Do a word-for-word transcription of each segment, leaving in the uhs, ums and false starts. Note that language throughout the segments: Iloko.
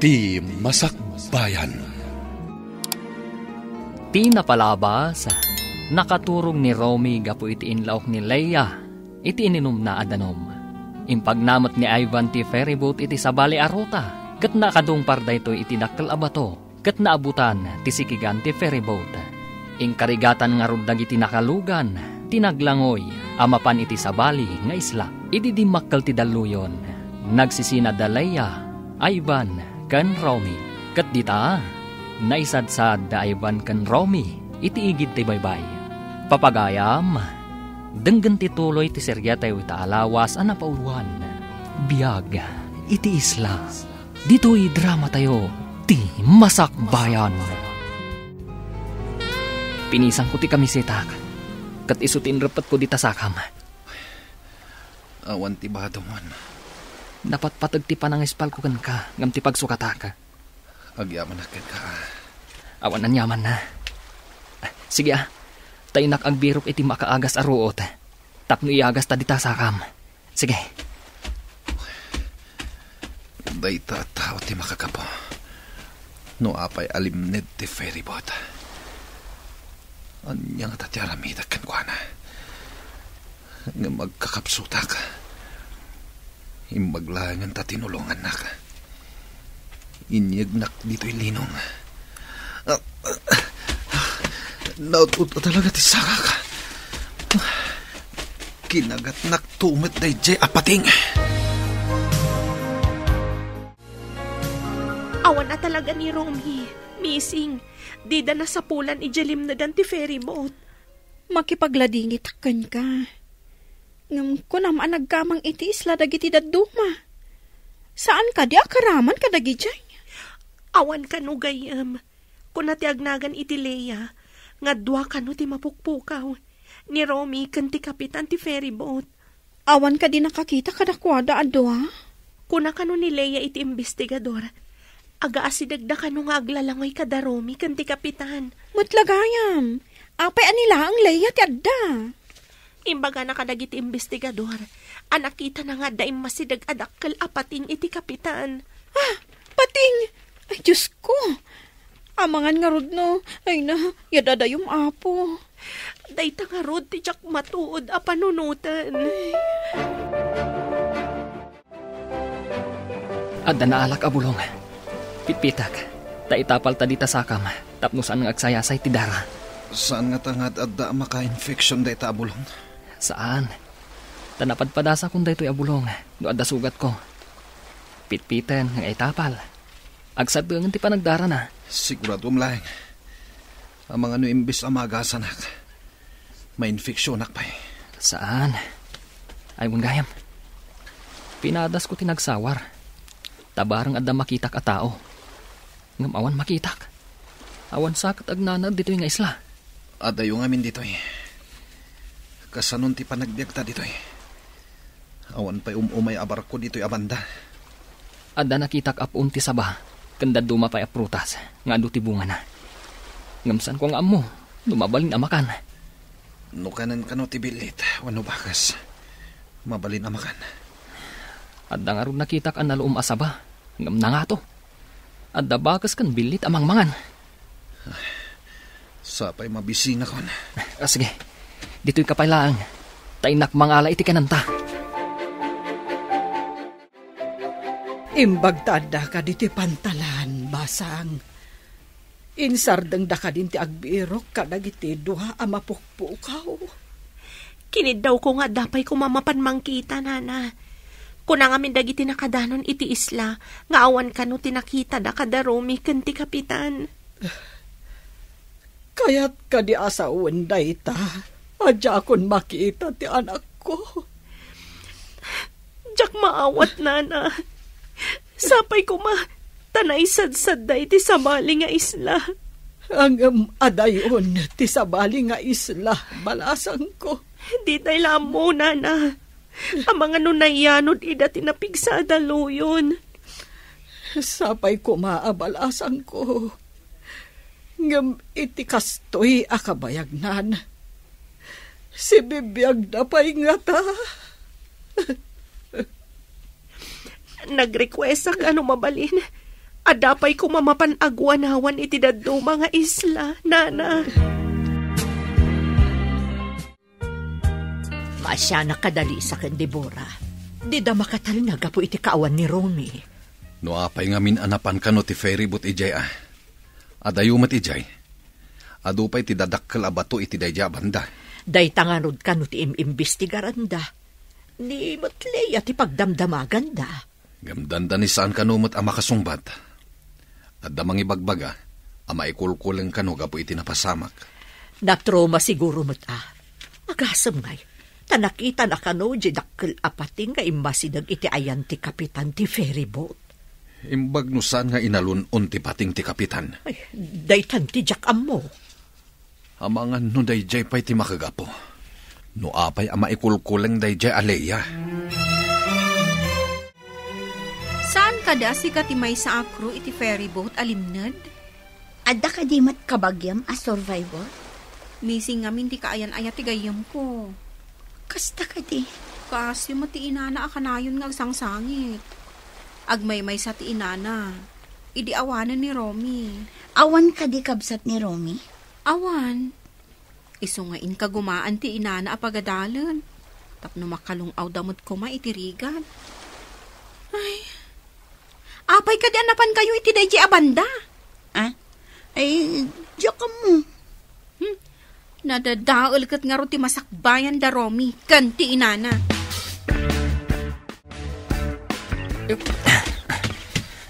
Ti Masakbayan. Ti napalabas, nakaturog ni Romy gapu iti inlaok ni Leia iti ininumna a danum. Impagnamot ni Ivan ti ferryboat iti sabali a ruta, ket nakadungpar daytoy iti dakkel a bato, ket naabutan ti sikigan ti ferryboat. Inkarigatan ngarud dagiti nakalugan ti naglangoy a mapan iti sabali nga isla. Idi dimmakkel ti dalluyon, nagsisina da Leia, Ivan, ken Romy. Ket dita, naisadsad da Ivan ken Romy iti igid ti baybay. Papagayam, denggen ti tuloy ti seriatayo ita a lawas a napauluan, Biag iti Isla. Ditoy dramatayo, Ti Masakbayan. Pinisanko ti kamisetak, ket isu ti inreppetko dita sakam. Awan ti badongam. Napatpateg ti panangispalko kenka ngem ti pagsukatak. Agyamanak kenka. Awan aniamanna. Sige, a, ta innak agbirok iti makaagas a ruot tapno iagasta dita sakam. Sige. Dayta a tao ti makagapu no apay a limned ti ferryboat. Ania ngata ti aramidek kenkuana? Ngem agkakapsutak. Imbag laengen ta tinulongannak. Inyegnak ditoy linong. Naut-ot talaga ti sakak. Kinagatnak tumet daydiay a pating. Awan a talaga ni Romy. Missing. Dida nasapulan idiay limnedan ti ferryboat. Makipagladingitak kenka. Ngem kunam a nagkamang iti isla dagiti dadduma. Saan kadi a karaman kadagidiay? Awan kano gayyem. Kuna ti agnagan iti Leia, nga dua kano ti mapukpukaw. Ni Romy ken ti kapitan ti ferryboat. Awan kadi nakakita kadakuada a dua? Kuna kano ni Leia iti imbestigador, agaasidegda kano nga aglalangoy kada Romy ken ti kapitan. Met la gayam, apay a ni laeng Leia ti adda? Imbagana kadagiti imbestigador a nakitana nga adda immasideg a dakkel a pating iti kapitan. Ah, pating! Ay, Diosko! Amangan ngarud no, ay na, yadadayom, Apo. Dayta ngarud ti diak matuod a panunoten. Adda naalak a bulong. Pitpitak, ta itapalta dita sakam, tapno saan nga agsayasay ti dara. Saan ngata nga ad-adda a maka-infection dayta a bulong? Saan. Ta napadpadasakon daytoy a bulong no adda sugatko. Pitpiten nga itapal. Agsadengen ti panagdarana. Siguradom laeng. Amangan no imbes a maagasanak, mainfeksionak pay. Saan. Ay, wen gayam. Pinadasko ti nagsawar. Ta bareng adda makitak a tao. Ngem awan makitak. Awan sa ket agnanaed ditoy nga isla. Adayo ngamin ditoy. Kasanon ti panagbiagta ditoy? Awan pay um-umay a barko ditoy a banda. Adda nakitak a puon ti saba, ken dadduma pay a prutas nga adu ti bungana. Ngem saanko nga ammo no mabalin a makan. No kanen kano ti billit wenno bakes, mabalin a makan. Adda ngarud nakitak a naluom a saba, ngem nangato. Adda bakes ken billit a mangmangan. Sapay mabisinakon. Ah, sige. Ditoy ka pay laeng. Ta innak mangala iti kanenta. Imbag ta addaka ditoy pantalan, basang. Insardengda kadin ti agbirok kadagiti dua a mapukpukaw. Kiniddawko nga adda pay koma mapan mangkita, nana. Kuna ngamin dagiti nakadanon iti isla nga awan kano ti nakitada kada Romy ken ti kapitan. Kayat kadi a sawen dayta a diakon makita ti anakko? Diak maawat, nana. Sapay koma, ta naisadsadda iti sabali nga isla. Ngem adayon ti sabali nga isla, balasangko. Ditay la ammo, nana. Amangan no nayanod ida ti napigsa a daluyon. Sapay koma a balasangko. Ngem iti kastoy a kabayagnan, sibibiagda pay ngata. Nagrequestak a no mabalin, Adda pay koma mapan aguanawan iti dadduma nga isla, nana. Maasianak a Dalisa ken Debora. Dida makatalna gapu iti kaawan ni Romy. No apay ngamin a napan kano ti ferry boat idiay a? Adayo met idiay. Adu pay ti dadakkel a bato iti daydiay a banda. Dayta ngarud kano ti im-imbestigaranda. Ni met Lea ti pagdamdamaganda. Gamdanda ni saan kano met a makasungbat. Adda mangibagbaga a maikulkuleng kano gapu iti napasamak. Natroma siguro met a. Agasem ngay, ta nakitana kano di dakkel a pating nga immasideg iti ayan ti kapitan ti ferry boat. Imbag no saan nga inalun-on ti pating ti kapitan. Ay, daytan ti diak ammo. Amangan no daydiay pay ti makagapu. No apay a maikulkuleng daydiay a Lea. Saan kadi a sika ti maysa a crew iti ferry boat a limned? Adda kadi met kabagiam a survivor? Missing ngamin ti kaayan-ayat ti gayyemko. Kasta kadi? Kaasi met ti inana a kanayon nga agsangsangit. Agmaymaysa ti inana idi awanen ni Romy. Awan kadi kabsat ni Romy? Awan. Isu nga inkagumaan ti inana a pagadalen tapno makalung-awda met koma iti rigat. Ay, apay kadi a napankayo iti daydiay a banda? Ah? Ay, diak ammo. Hmm. Nadadael ket ngarud ti masakbayan da Romy ken ti inana.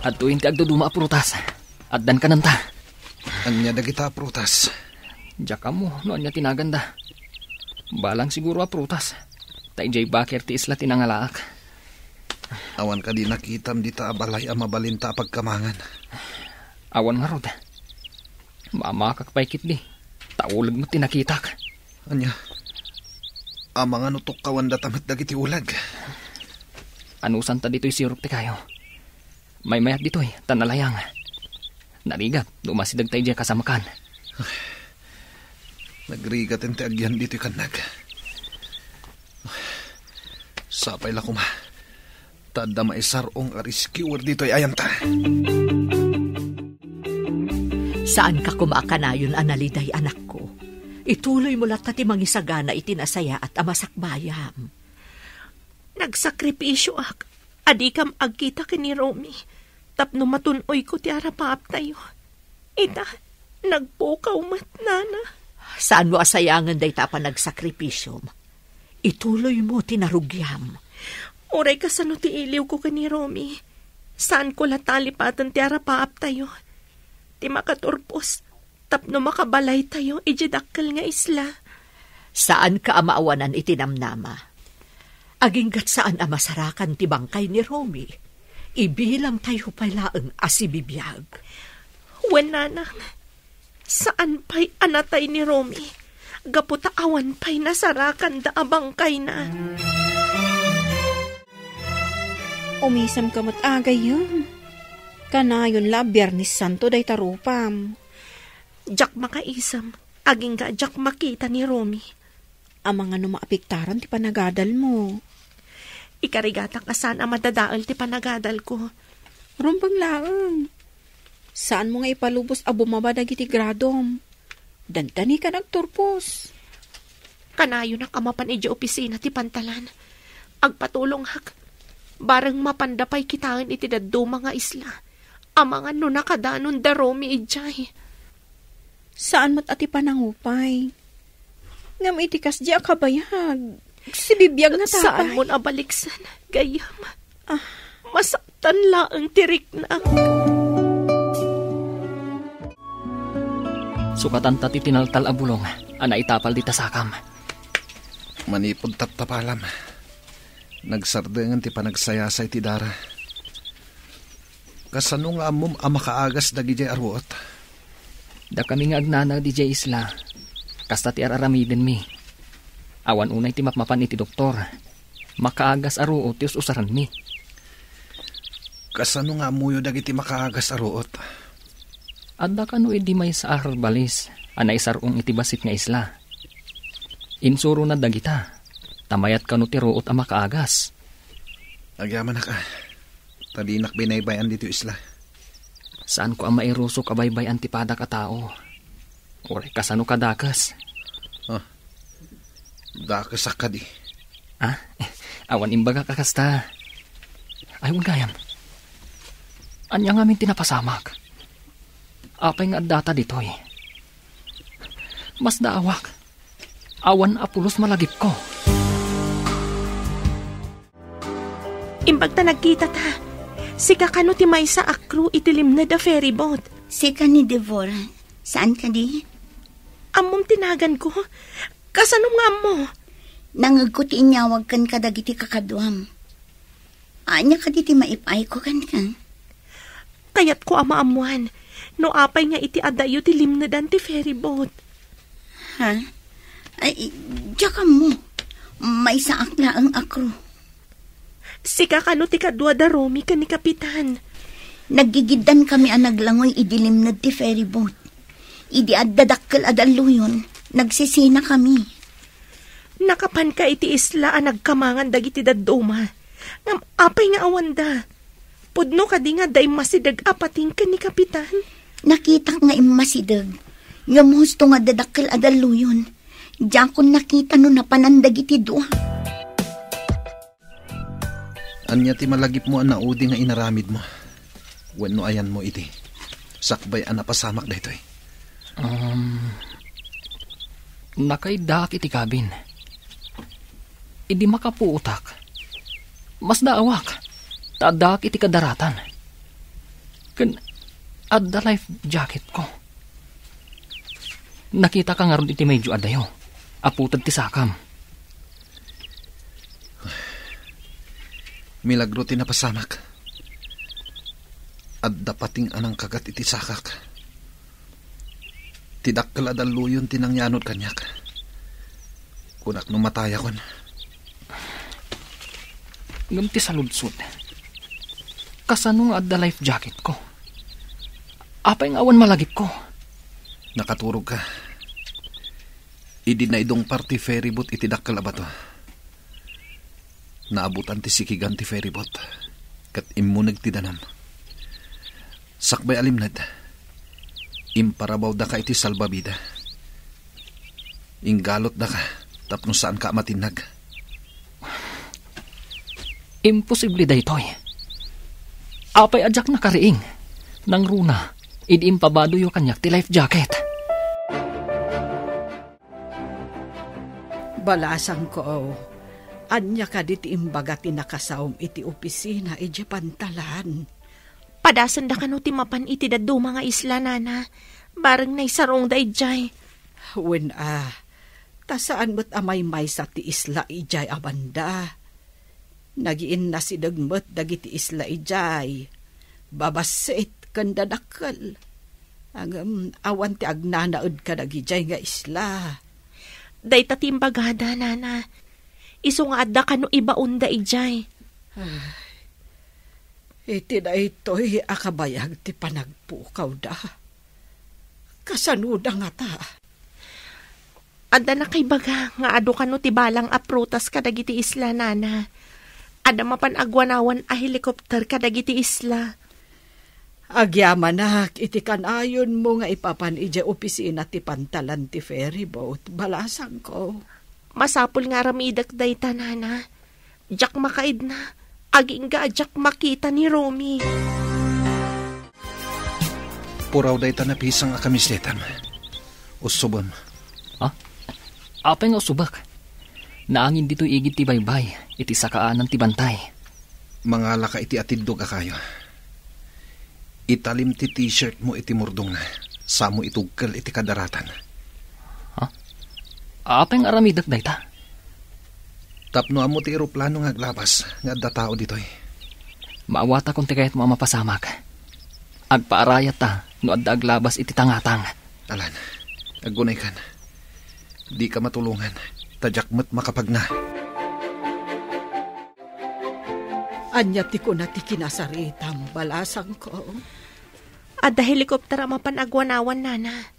Adtoyen ti agduduma a prutas. Addan kanenta. Ania dagita a prutas? Diak ammo no ania ti naganda. Balang siguro a prutas. Ta idiay baker ti isla ti nangalaak. Awan kadi nakitam dita a balay a mabalinta a pagkamangan? Awan ngarud. Mamakak pay ketdi. Ta uleg met ti nakitak. Ania? Amangan no tukkawandata met dagiti uleg. Anusanta ditoy sirok ti kayo. Maymayat ditoy, ta nalayang. Narigat, no umasideg ta idiay kasamakan. Nagrigaten ti agyan ditoy kannag. Sapay la koma. Ta adda maisar-ong a rescuer ditoy ayanta. Saanka koma a kanayon a naliday, anakko. Ituloymo latta ti mangisagana iti nasayaat a masakbayam. Nagsakripisioak a dikam agkita ken ni Romy tapno matun-oyko ti arapaaptayo. Ita, nagpukaw met, nana. Saanmo a sayangen dayta a panagsakripisom? Ituloymo ti narugiam. Uray kasano ti iliwko ken ni Romy, saanko la talipaten ti arapaaptayo. Ti makaturpos tapno makabalaytayo idiay dakkel nga isla. Saanka a maawanan iti namnama. Aginggat saan a masarakan ti bangkay ni Romy. Ibilangtayo pay laeng a sibibiag. Wen, nanang, saan pay a natay ni Romy gapu ta awan pay nasarakanda a bangkayna. Umisemka met, gayyem. Kanayon la a Biernes Santo dayta rupam. Diak makaisem, agingga diak makita ni Romy. Amangan no maapektaran ti panagadalmo. Ikarigatak a saan a madadael ti panagadalko. Rumbeng laeng. Saanmo nga ipalubos a bumaba dagiti gradom. Dantanikan agturpos. Kanayonak a mapan idiay opisina ti pantalan. Agpatulongak. Bareng mapanda pay kitaen iti dadduma nga isla. Amangan no nakadanon da Romy idiay. Saan met a ti panangupay. Ngem iti kasdi a kabayag, sibibiag nga tapay. Saanmon a baliksen, gayyem. Ah. Masaktan laeng ti riknak. Sukatanta ti tinaltal a bulong a naitapal dita sakam. Manipud taptapalam, nagsardengen ti panagsayasay ti dara. Kasano nga ammom a makaagas dagidiay a ruot? Dakami nga agnanaed idiay isla, kasta ti ar-aramidenmi. Awan unay ti mapmapan iti doktor. Makaagas a ruot ti us-usaranmi. Kasano nga ammoyo dagiti makaagas a ruot? Adda kano idi maysa a herbalis a naisar-ong iti bassit nga isla. Insurona dagita, ta mayat kano ti ruot a makaagas. Agyamanak a, ta dinak binaybay-an ditoy isla. Saanko a mairusok a baybay-an ti padak a tao. Uray kasano kadakes. Ah, dakesak kadi. Ah, awan imbagak a kasta. Ay, wen gayam. Ania ngamin ti napasamak? Apay nga addata ditoy? Masdaawak. Awan a pulos malagipko. Imbag ta nagkitata. Sika kano ti maysa a crew iti limned a ferryboat? Sika ni Devora. Saan kadi? Ammom ti naganko? Kasano nga ammo? Nangegko ti inyawag ken kadagiti kakaduam. Ania kadi ti maip-ayko kenka? Kayatko a maammoan no apay nga iti addayo ti limnedan ti ferryboat. Ha? Ay, diak ammo. Maysaak laeng a crew. Sika kano ti kadua da Romy ken ni Kapitan? Naggigiddan kami a naglangoy idi limned ti ferryboat. Idi adda dakkel a dalluyon, nagsisina kami. Nakapanka iti isla a nagkamangan dagiti dadduma. Ngem apay nga awanda? Pudno kadi nga adda immasideg a pating ken ni Kapitan? Nakitak nga immasideg. Ngem husto nga adda dakkel a dalluyon. Diakon nakita no napanan dagiti dua. Ania ti malagipmo a naudi nga inaramidmo? Wenno ayanmo idi sakbay a napasamak daytoy? Um, nakaiddaak iti kabin. Idi makapuotak, masdaawak, ta addaak iti kadaratan. Ken adda life jacketko. Nakitaka ngarud iti medyo adayo, a puted ti sakam. Milagro ti napasamak. Adda pating a nangkagat iti sakak. Ti dakkel a dalluyon ti nangyanod kaniak. Kunak no matayakon. Ngem ti saludsod, kasano nga adda life jacketko? Apay nga awan malagipko? Nakaturogka. Idi naidungpar ti ferryboat iti dakkel a bato, naabutan ti sikigan ti ferryboat, ket immuneg ti danum. Sakbay a limned, imparabawdaka iti salbabida. Inggalotdaka tapno saanka a matinnag. Imposible daytoy. Apay a diak nakariing? Nangruna, idi impabadoyo kaniak ti life jacket. Balasangko, ania kadi ti imbaga ti nakasaom iti opisina idiay pantalan? Padasenda kano ti mapan iti dadduma nga isla, nana. Bareng naisarungda idiay. Wen a, ta saan met a maymaysa ti isla idiay a banda. Nagiinnasideg met dagiti isla idiay, babassit ken dadakkel. Ngem awan ti agnanaed kadagidiay nga isla. Dayta ti imbagada, nana. Isu nga adda kano ibaonda idiay. Ay, iti daytoy a kabayag ti panagpukawda. Kasanoda ngata? Adda nakaibaga nga adu kano ti balang a prutas kadagiti isla, nana. Adda mapan aguanawan a helicopter kadagiti isla. Agyamanak iti kanayonmo nga ipapan idiay opisina ti pantalan ti ferryboat, balasangko. Masapul nga aramidek dayta, nana. Diak makaidna, agingga a diak makita ni Romy. Puraw dayta napisang a kamisetam. Usubem. Ha? Apay nga usubek? Naangin ditoy igid ti baybay, iti sakaanan ti bantay. Mangalaka iti atiddog a kayo. Italim ti t-shirt mo iti murdong, samo itugkel iti kadaratan. Ha? Apay nga aramidek dayta? Tapno ammo ti eroplano nga aglabas nga adda tao ditoy. Maawatakon ti kayatmo a mapasamak. Agpaarayatta no adda aglabas iti tangatang. Alan, aggunaykan. Dika matulongan, ta diak met makapagna. Ania ti kuna ti kinasaritam, balasangko? Adda helikopter a mapan aguanawan, nana.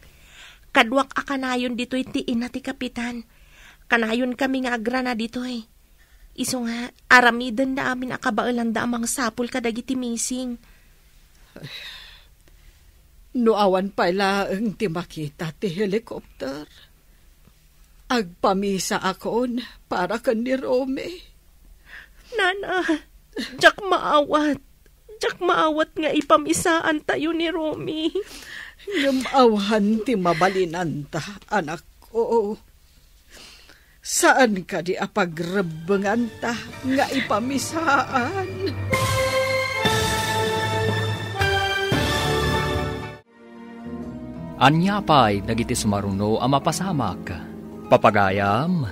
Kaduak a kanayon ditoy ti ina ti kapitan. Kanayonkami nga agrana ditoy. Isu nga, aramidenda amin a kabaelanda a mangsapul kadagiti missing. No awan pay laeng ti makita ti helicopter, agpamisaakon para ken ni Romy. Nana, diak maawat. Diak maawat nga ipamisaantayo ni Romy. Ngem awan ti mabalinanta, anakko. Saan kadi a pagrebbenganta nga ipamisaan? Ania pay dagiti sumaruno a mapasamak? Papagayam,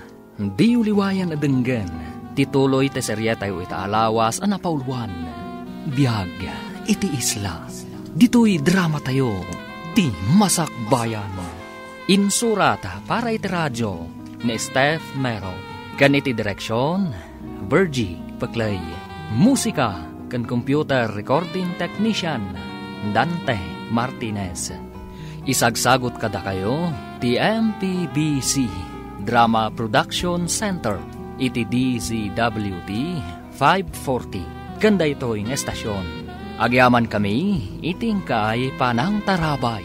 diyo liwayan a denggen ti tuloy ti serietayo ita a lawas a napauluan, Biag iti Isla. Ditoy dramatayo, ti Masakbayan. Insurat para iti radio ni Steph Mero, ken iti direksion, Virgie Peclay. Musika ken computer recording technician, Dante Martinez. Isagsagut kadakayo ti M P B C Drama Production Center iti D Z W T five forty ken daytoy nga estasion. Agyamankami iti inkay panangtarabay.